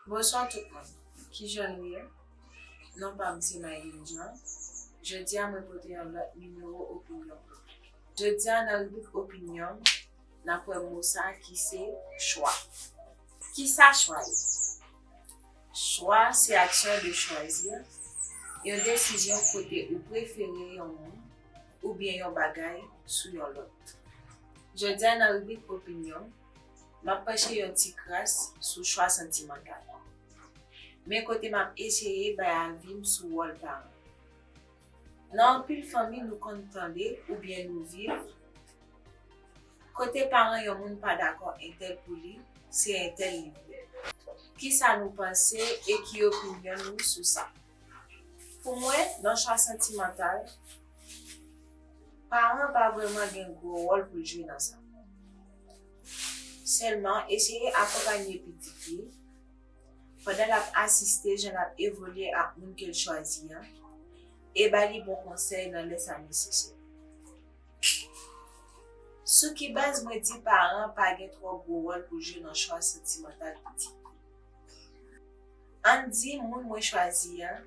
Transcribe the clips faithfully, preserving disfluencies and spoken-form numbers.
Bonswa tout moun. Kijan nou ye? Non pa m se Maylin Jean. Jodi a mwen pote yon lòt nimewo opinyon. Jodi a nan ribrik opinyon, n ap wè mo sa ki se chwa. Kisa chwa ye? Chwa se aksyon de choisir, yon desizyon kote ou prefere yon moun oubyen yon bagay sou yon lòt. Jodi a nan ribrik opinyon, m ap panche yon ti kras sou chwa santimantal. Men kote m ap eseye bay avi m sou wòl paran. Nan anpil fanmi nou konn tande oubyen nou viv, kote paran yon moun pa dakò entèl pou li, se entèl li vle. Kisa nou panse e ki opinyon nou sou sa? Pou mwen, nan chwa santimantal, paran pa vrèman gen gwo wòl pou l jwe nan sa. Sèlman, eseye akonpanye pitit li pandan l ap asiste jan l ap evolye ak moun ke l chwazi an, e ba li bon konsèy nan lè sa nesesè. Sou ki baz mwen di paran pa gen twò gwo wòl pou jwe nan chwa santimantal pitit li? Ann di moun mwen chwazi an,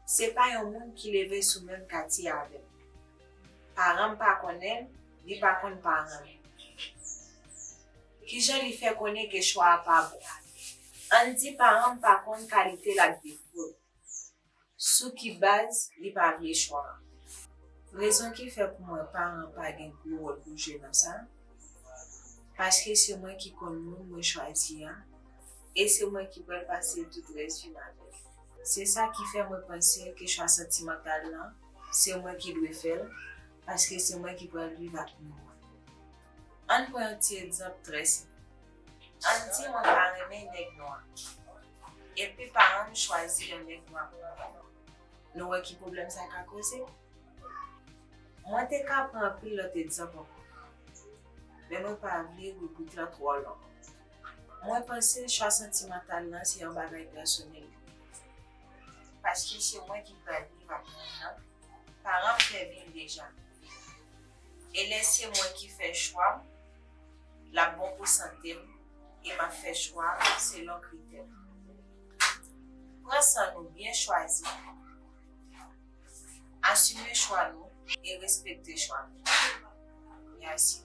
se pa yon moun ki leve sou menm katye avè m. Paran m pa konnen l, li pa konn paran m. Kijan li fè konnen ke chwa a pa bon? Ann di paran m pa konn kalite l ak defo l. Sou ki baz li pa vle chwa a? Rezon ki fè pou mwen paran pa gen gwo wòl pou jwe nan sa, paske se mwen ki konn moun mwen chwazi an, e se mwen ki pral pase tout rès vi m avè l. Se sa ki fè mwen panse ke chwa santimantal lan, se mwen ki dwe fè l, paske se mwen ki pral viv ak moun mwen. Ann pran yon ti egzanp trè senp. Ann di mwen pa renmen nèg nwa, epi paran m chwazi yon nèg nwa pou mwen. Nou wè ki pwoblèm sa ka koze? Mwen te ka pran anpil lòt egzanp ankò, men mwen pa vle ribrik lan twò long. Mwen panse chwa santimantal lan se yon bagay pèsonèl li ye, paske se mwen ki pral viv ak moun nan, paran m fè vi l deja. E lè se mwen ki fè chwa m, l ap bon pou sante m, e m ap fè chwa m selon kritè m. Pran san nou byen chwazi, asime chwa nou e respekte chwa nou. Mèsi.